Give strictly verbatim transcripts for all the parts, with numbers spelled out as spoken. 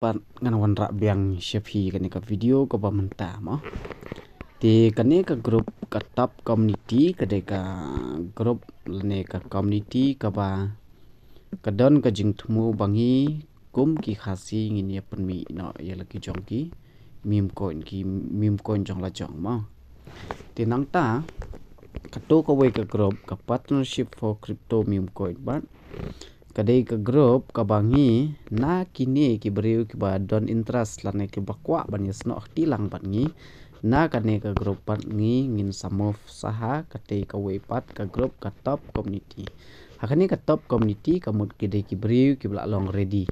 Pat ngan wanrah biang sha phi kane ka video kaba mynta mo. Te kane ka group ka top community ka dei ka group lane ka community kaba ka don ka jingthmu ba ngi kum ki Khasi ngin ïa pynmih noh ïa la ki jong ki meme coin, ki meme coin jong la jong mo. Te nangta kato kawei ka group ka Partnership for Crypto Meme Coin bad ka dei ka group kaba ngi na kine ki briew kiba don interest lane kiba kwah ban ïasnoh kti lang bad ngi, na kane ka group pat ngi ngin sa move sa ha katei kawei pat ka group ka top community. Ha kane ka top community ka mut ki dei ki briew kiba la long ready,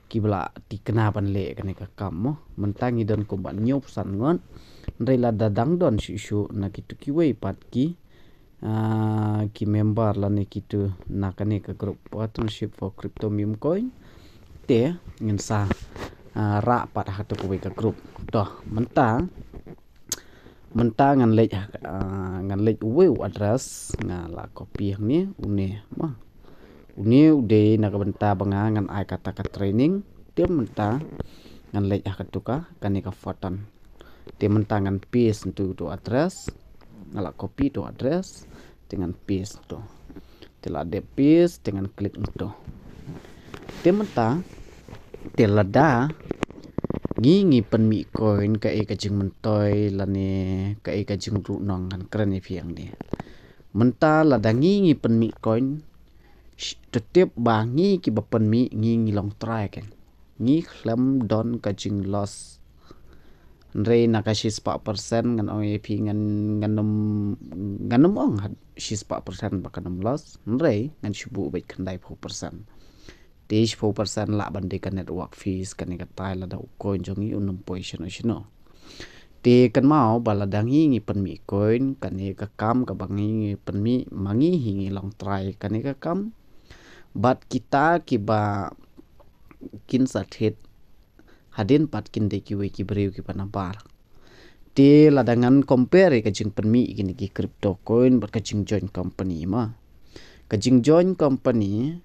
kiba la thikna ban leh kane ka kam mo. Mynta ngi don kumba hynñiew phew san ngut. Hynrei lada dang don shuh shuh na kitu kiwei pat ki ah, ki member lane kitu na kane ka group Partnership for Crypto Meme Coin, te ngin sa ah, rah pat ha kato kawei ka group. To mynta, mynta ngan leit ha- ah, ngan leit uwei u address, nga la copy hangne, une mo. Une u dei na ka bynta ba nga ngan ai kata ka training. Te mynta ngan leit ha kato ka, kane ka button. Te mynta ngan paste ïa uto u address. Nga la copy uto u address. Te ngan paste uto. Te la dep paste te ngan click uto. Te mynta, te lada ngi ngi pynmih coin, kaei ka jingmyntoi lane kaei ka jingduhnong, ngan kren ïa phi hangne. Mynta lada ngi ngi pynmih coin, sh- to tip ba ngi kiba pynmih ngi ngi long trai kan. Ngi khlem don ka jing loss. Hynrei na ka shispah percent ngan ong ïa phi, ngan, ngan ym, ngan ym ong ha shispah percent ba kan ym loss. Hynrei ngan shu buh beit khyndai phew percent. Te shiphew percent lah ban dei ka network fees, kane katai lada u coin jong ngi un ym poi shano shano. Te kynmaw ba lada ngi ngi pynmih coin, kane ka kam kaba ngi ngi pynmih, ma ngi hi ngi long trai kane ka kam. Bad kita kiba kin sa thied hadien pat kin dei kiwei ki briew kiba nabar. Te lada ngan compare ïa ka jingpynmih ïa kine ki crypto coin bad ka jingjoin company mo. Ka jingjoin company,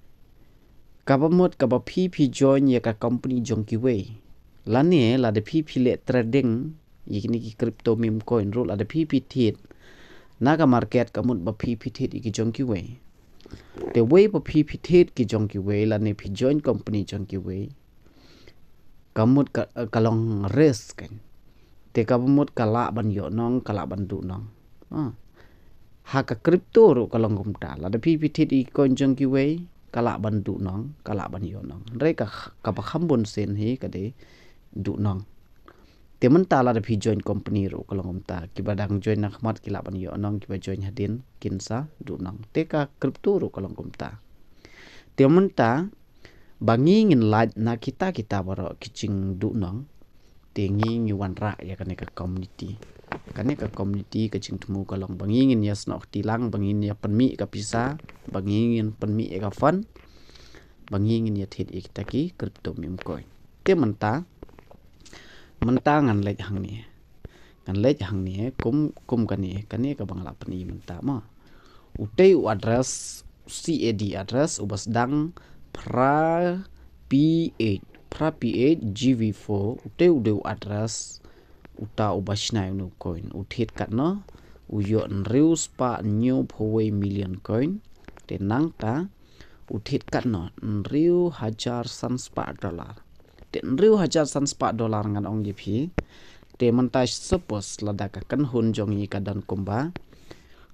kaba mut kaba phi phi join ïa ka company jong kiwei. Lane lada phi phi leh trading ïa kine ki crypto meme coin ruh, lada phi phi thied na ka market, ka mut ba phi phi thied ïa ki jong kiwei. Te wei ba phi phi thied ki jong kiwei lane phi join company jong kiwei, ka mut ka, ka long risk kan. Te kaba mut ka lah ban ïoh nong, ka lah ban duh nong. Ah. Ha ka crypto ruh ka long kumta. Lada phi phi thied ïa ki coin jong kiwei, ka lah ban duh nong, ka lah ban ïoh nong. Hynrei ka, kaba kham bun sien hi ka dei duh nong. Te mynta lada phi join company ruh ka long kumta. Kiba dang join na khmat ki lah ban ïoh nong, kiba join hadien kin sa duh nong. Te ka crypto ruh ka long kumta. Te mynta ba ngi ngin lait na kita kita baroh ki jingduh nong, te ngi ngi wanrah ïa kane ka community. Kane ka community ka jingthmu ka long ba ngi ngin ïasnoh kti lang, ba ngin ïa pynmih ka pisa, ba ngi ngin pynmih ïa ka fund, ba ngi ngin ïa thied ïa kita ki crypto meme coin. Te mynta, mynta ngan leit hangne. Ngan leit hangne kum, kum kane, kane kaba nga la pyni mynta mo. Utei u address, C A D address uba sdang phra P eight, phra P eight G V four, utei u dei u address uta uba shna ïa une u coin. U thied katno, u ïoh hynriew spah hynñiew phew wei million coin. Te nangta u thied katno, hynriew hajar san spah dollar. Te hynriew hajar san spah dollar ngan ong ïa phi. Te mynta suppose lada ka kynhun jong ngi ka don kumba,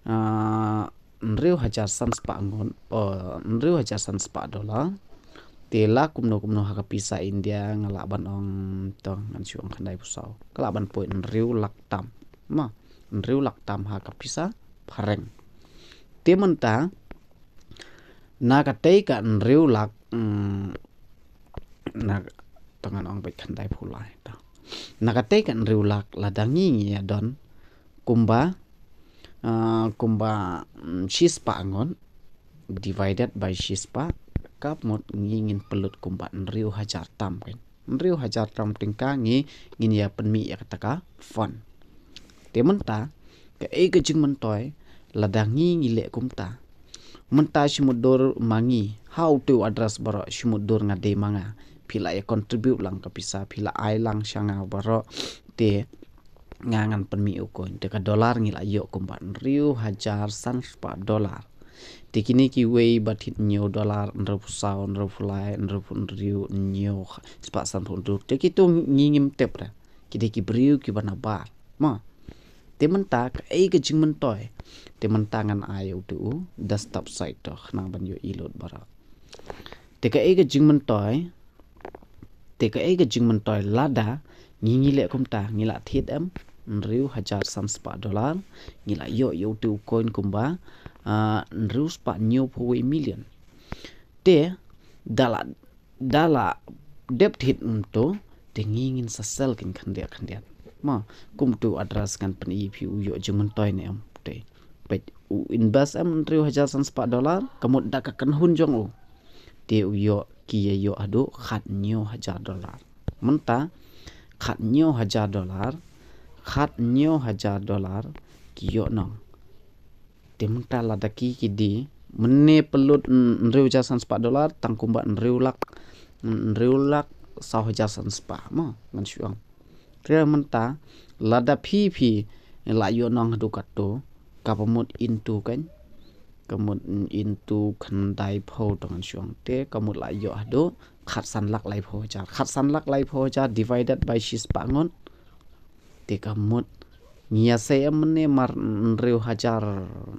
ah, hynriew hajar san spah ngut, oh, hynriew hajar san spah dollar. Te la kumno kumno ha ka pisa India nga lah ban ong, to ngan shu ong khyndai phew saw. Ka lah ban poi hynriew lak tam. Mo, hynriew lak tam ha ka pisa phareng. Te mynta na katei ka hynriew lak, mm, na, to ngan ong beit khyndai phew lai to. Na katei ka hynriew lak lada ngi ngi ïa don kumba, ah, kumba, mm, shispah ngut divided by shispah, ka mut ngi ngin pynlut kumba hynriew hajar tam kan. Hynriew hajar tam tyngka ngi ngin ïa pynmih ïa kata ka fund. Te mynta kaei ka jingmyntoi lada ngi ngi leh kumta. Mynta shi mutdur ma ngi, ha utei u address baroh shi mutdur nga dei ma nga. phi la ïa contribute lang ka pisa, phi la ai lang sha nga baroh, te nga ngan pynmih u coin. Te ka dollar ngi la ïoh kumba hynriew hajar san spah dollar. Te kine kiwei ba thied hynñiew dollar, hynriewphew saw, hynriewphew lai, hynriewphew hynriew, hynñiew spah sanphew hynriew. Te kito ngi ngim tip re. Ki dei ki briew kiba na bar. Mo. Te mynta kaei ka jingmyntoi. Te mynta ngan ai ïa uto u desktop site to khnang ban ïohi lut baroh. Te kaei ka jingmyntoi. Te kaei ka jingmyntoi lada ngi ngi leh kumta, ngi la thied em hynriew hajar san spah dollar, ngi la ïoh ïa uto u coin kumba, ah, hynriew spah hynñiewphew wei million. Te da la, da la dep thied kumto, te ngi ngin sa sell kein khyndiat khyndiat. Mo, kum uto u address ngan pyni ïa phi u ïoh jingmyntoi ne em. Te peit, u invest em hynriew hajar san spah dollar, ka mut da ka kynhun jong u. Te u ïoh, ki ïa ïoh haduh khathynñiew hajar dollar. Mynta khathynñiew hajar dollar, khathynñiew hajar dollar ki ïoh noh. Te mynta lada ki ki dei, mynne pynlut, mm, hynriew hajar san spah dollar, tang kumba hynriew lak, mm, hynriew lak saw hajar san spah, mo, ngan shu ong. Te mynta lada phi phi la ïoh noh haduh katto, kaba mut into kein, ka mut into khyndaiphew to ngan shu ong. Te ka mut la ïoh haduh khatsan lak laiphew hajar. Khatsan lak laiphew hajar divided by shispah ngut. Te ka mut ngi ïa sei em mynne mar hynriew hajar,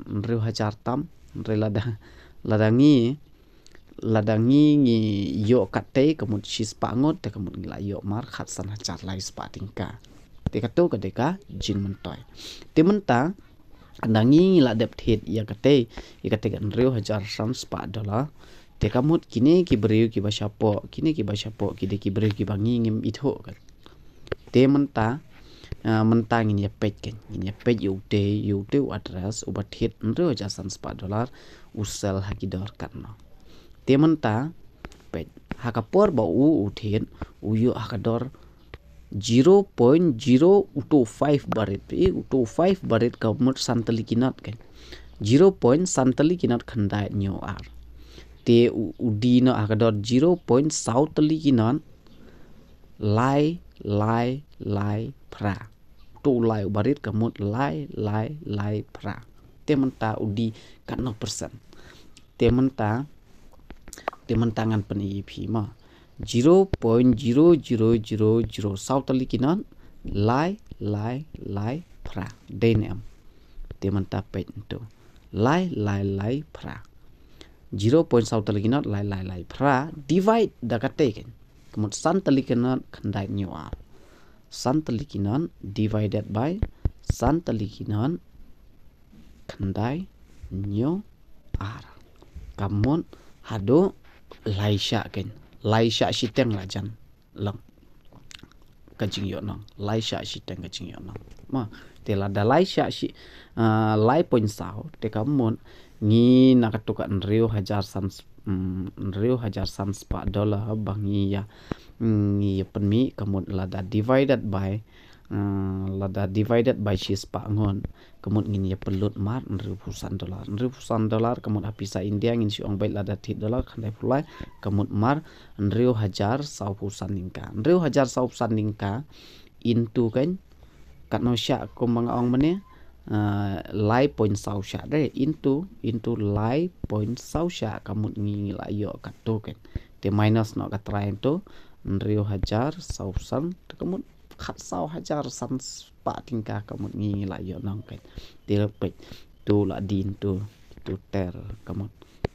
hynriew hajar tam, hynriew lada, lada ngi, lada ngi ngi ïoh katei ka mut shispah ngut, te ka mut ngi la ïoh mar khatsan hajar laispah tyngka. Te kato ka dei ka jingmyntoi. Te mynta, lada ngi ngi la dep thied ïa katei, ïa katei ka hynriew hajar san spah dollar. Te ka mut kine ki briew kiba shapoh, kine kiba shapoh, ki dei ki briew kiba ngi ngim ithuh kein. Te mynta, ah, mynta ngin ïa peit kein, ngin ïa peit ïa utei, ïa utei u address, uba thied hynriew hajar san spah dollar, u sell ha ki dor katno. Te mynta, peit, ha ka por ba u, u thied, u ïoh ha ka dor zero point zero uto five barit, peit, uto five barit ka mut san tylli ki not kein. Zero point san tylli ki not khyndai hynñiew ar. Te u, u die noh ha ka dor zero point saw tylli ki not, lai, lai, lai, phra. Uto u lai u barit ka mut lai, lai, lai, phra. Te mynta u die katno percent. Te mynta, te mynta ngan pyni ïa phi mo. Zero point zero zero zero zero saw tylli ki not, lai, lai, lai, phra. Dei ne em. Te mynta peit nto. Lai, lai, lai, phra. Zero point saw tylli ki not, lai, lai, lai, phra. Divide da katei kein. Ka mut san tylli ki not, khyndai hynñiew ar. San tylli ki not divided by san tylli ki not, khyndai hynñiew ar. Ka mut haduh lai shah kein. Lai shah shiteng la jan lang ka jingïohnong. Lai shah shiteng ka jingïohnong. Mo, te lada lai shah shi, ah, lai point saw, te ka mut ngi na kato ka hynriew hajar san, mm, hynriew hajar san spah dollar ba ngi ïa, mm, ngi ïa pynmih ka mut lada divided by, mm, lada divided by shispah ngut, ka mut ngin ïa pynlut mar hynriewphew san dollar. Hynriewphew san dollar ka mut ha pisa India ngin shu ong beit lada thied dollar khyndaiphew lai, ka mut mar hynriew hajar sawphew san tyngka. Hynriew hajar sawphew san tyngka into kein, katno shah kumba nga ong mynne, ah, lai point saw shah de, into, into lai point saw shah ka mut ngi la ïoh katto kein. Te minus noh ka trai nto, hynriew hajar sawphew san, te ka mut khatsaw hajar san spah tyngka ka mut ngi la ïohnong kein. Te peit, to la die nto, to ter ka mut,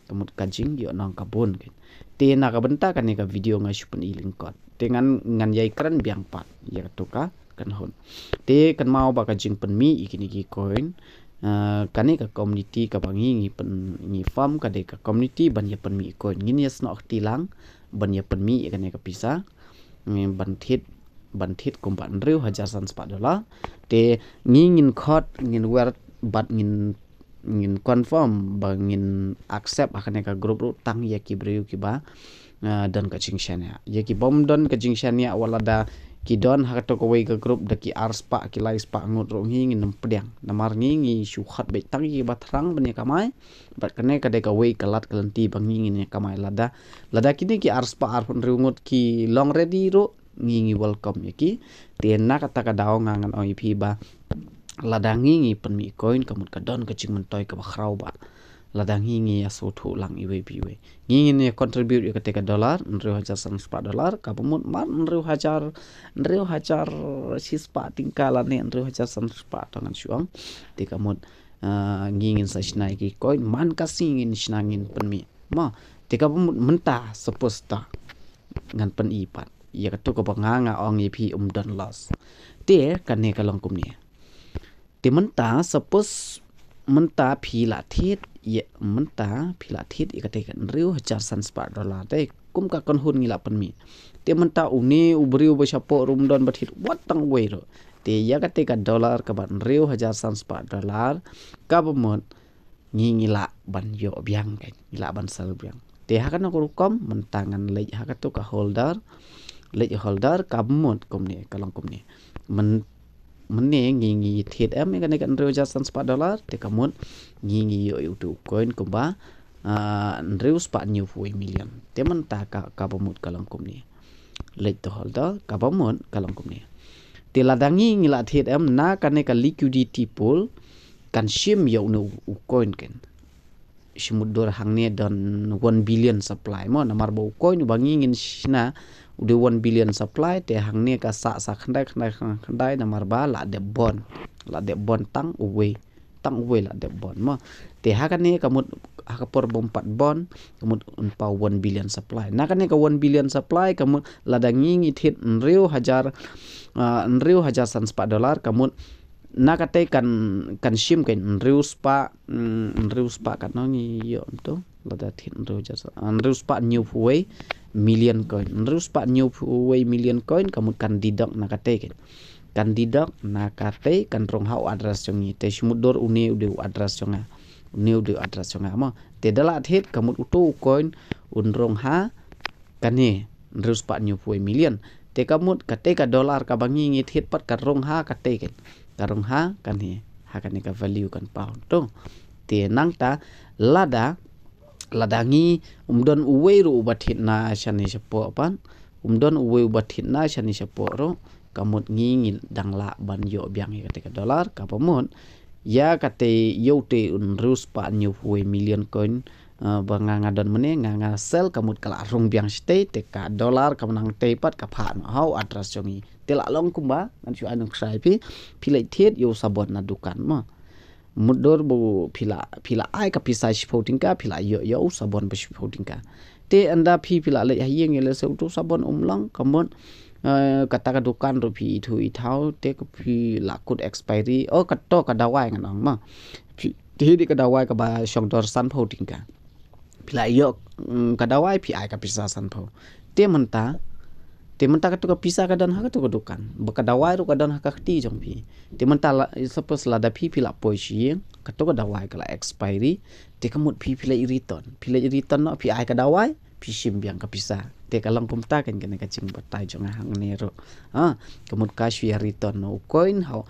ka mut ka jingïohnong ka bun kein. Te na ka bynta kane ka video nga shu pyni lyngkot. Te ngan, ngan ïai kren biang pat ïa kato ka kynhun. Te kynmaw ba ka jingpynmih ïa kine ki coin, ah, kane ka community kaba ngi, ngi pyn, ngi form ka dei ka community ban ïa pynmih coin. Ngin ïa snoh kti lang ban ïa pynmih ïa kane ka pisa. Ngi ban thied, ban thied kumba hynriew hajar san spah dollar. Te ngi ngin khot, ngin wer bad ngin, ngin confirm ba ngin accept ha kane ka group ruh tang ïa ki briew kiba, ah, don ka jingshaniah. Ïa ki bym don ka jingshaniah wat lada ki don ha kato kawei ka group da ki ar spah ki lai spah ngut ruh ngi ngin ym pdiang. Namar ngi ngi shu khot beit tang ïa kiba thrang ban ïa kamai. Bad kane ka dei kawei ka lad ka lynti ba ngi ngin ïa kamai lada. Lada kine ki ar spah arphew hynriew ngut ki long ready ruh ngi ngi welcome ïa ki. Te na kata ka daw nga ngan ong ïa phi ba lada ngi ngi pynmih coin ka mut ka don ka jingmyntoi kaba khraw ba lada ngi ngi ïa sngewthuh lang iwei pa iwei. Ngi ngin ïa contribute ïa kata ka dollar, hynriew hajar san spah dollar, kaba mut mar hynriew hajar, hynriew hajar shi spah tyngka lane hynriew hajar san spah to ngan shu ong. Te ka mut, ah, ngi ngin sa shna ïa ki coin, man ka sngi ngin shna ngin pynmih. Mo, te kaba mut mynta suppose ta ngan pyn-i pat ïa kato kaba nga nga ong ïa phi ym don loss. Te kane ka long kumne. Te mynta suppose mynta phi la thied ïa, mynta phi la thied ïa kata ka hynriew hajar san spah dollar te kum ka kynhun ngi la pynmih. Te mynta une u briew ba shapoh ruh ym don ba thied wat tang uwei ruh. Te ïa kata ka dollar kaba hynriew hajar san spah dollar kaba mut ngi ngi lah ban ïoh biang, kan, ngi lah ban sell biang. Te ha kano ka rukom mynta ngan leit ha kato ka holder, leit holder kaba mut kumne, ka long kumne. Myn, mynne ngi ngi thied em ïa kane ka hynriew hajar san spah dollar, te ka mut ngi ngi ïoh ïa uto u coin kumba, ah, hynriew spah hynñiew phew wei million. Te mynta ka, kaba mut ka long kumne. Leit to holder, kaba mut ka long kumne. Te lada ngi ngi la thied em na kane ka liquidity pool kan shim ïa une u, u coin, kan. Shi mutdur hangne don one billion supply mo, namar ba u coin uba ngi ngin shna u dei one billion supply, te hangne ka sah sa khyndai khyndai khyndai khyndai namar ba la dep bun, la dep bun tang uwei, tang uwei la dep bun mo. Te ha kane ka mut ha ka por bym pat bun ka mut un paw one billion supply. Na kane ka one billion supply ka mut lada ngi ngi thied hynriew hajar, ah, hynriew hajar san spah dollar ka mut na kata kan, kan shim kan hynriew spah, mm, hynriew spah katno ngi ïoh to, lada thied hynriew hajar, hynriew spah hynñiew phew wei million coin. Hynriew spah hynñiew phew wei million coin ka mut kan deduct na kata, kan. Kan deduct na kata, kan rung ha u address jong ngi. Te shi mutdur une u dei u address jong nga. Une u dei u address jong nga mo. Te da la thied ka mut uto u coin un rung ha kane hynriew spah hynñiew phew wei million. Te ka mut kata ka dollar kaba ngi ngi thied pat ka rung ha kata, kan. Ka rung ha kane, ha kane ka value kan paw to. Te nangta lada, lada ngi ym don uwei ruh uba thied na shane shapoh pat, ym don uwei uba thied na shane shapoh ruh, ka mut ngi ngi dang lah ban ïoh biang ïa kata ka dollar, kaba mut ïa kata ïa uto u hynriew spah hynñiew phew wei million coin, ah, ba nga nga don mynne, nga nga sell, ka mut ka la rung biang shatei, te ka dollar kaba nang tei pat ka phah noh ha u address jong ngi. Te la long kumba ngan shu ai nongshai phi, phi leit thied ïa u sabon na dukan mo. Mutdur ba phi la, phi la ai ka pisa shiphew tyngka, phi la ïoh ïa u sabon ba shiphew tyngka. Te ynda phi, phi la leit ha ïing ïa lehse uto u sabon um long, ka mut, eh, kata ka dukan ruh phi ithuh ithaw, te ka phi la kut expiry, oh, kato ka dawai ngan ong mo. Phi, te hi dei ka dawai kaba shong dor sanphew tyngka. Phi la ïoh, mm, ka dawai phi ai ka pisa sanphew. Te mynta, te mynta kato ka pisa ka don ha kato ka dukan. Ba ka dawai ruh ka don ha ka kti jong phi. Te mynta la, suppose lada phi phi la poi sha ïing, kato ka dawai ka la expiry, te ka mut phi phi leit return. Phi leit return noh, phi ai ka dawai, phi shim biang ka pisa. Te ka long kumta, kan, kane ka jingbatai jong nga hangne ruh. Ha, ka mut ka shu ïa return noh u coin, ha,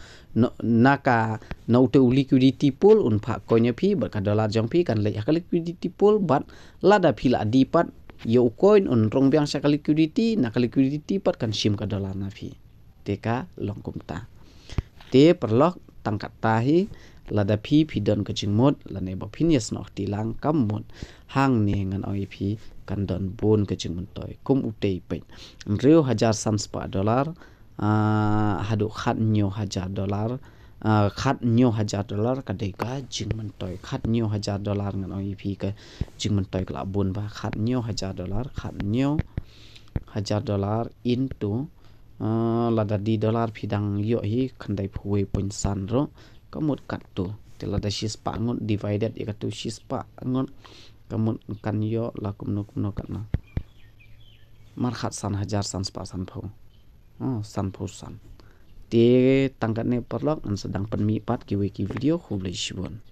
na ka, na uto u liquidity pool un phah coin ïa phi, bad ka dollar jong phi kan leit ha ka liquidity pool, bad lada phi la die pat ïa u coin un rung biang sha ka liquidity, na ka liquidity pat kan shim ka dollar na phi. Te ka long kumta. Te paralok, tang katta hi, lada phi phi don ka jingmut lane ba phin ïa snoh kti lang, ka mut hangne ngan ong ïa phi kan don bun ka jingmyntoi. Kum utei peit, hynriew hajar san spah dollar, ah, haduh khathynñiew hajar dollar, ah, khathynñiew hajar dollar ka dei ka jingmyntoi. Khathynñiew hajar dollar ngan ong ïa phi ka jingmyntoi ka la bun bha. Khathynñiew hajar dollar, khathynñiew hajar dollar into, ah, lada die dollar phi dang ïoh hi khyndai phew wei point san ruh, ka mut katto. Te lada shispah ngut divided ïa katto shispah ngut, ka mut kan ïoh la kumno kumno katno. Mar khatsan hajar san spah sanphew. Oh, sanphew san. Te tang katne paralok, ngan sa dang pynmih pat kiwei ki video, khublei shibun.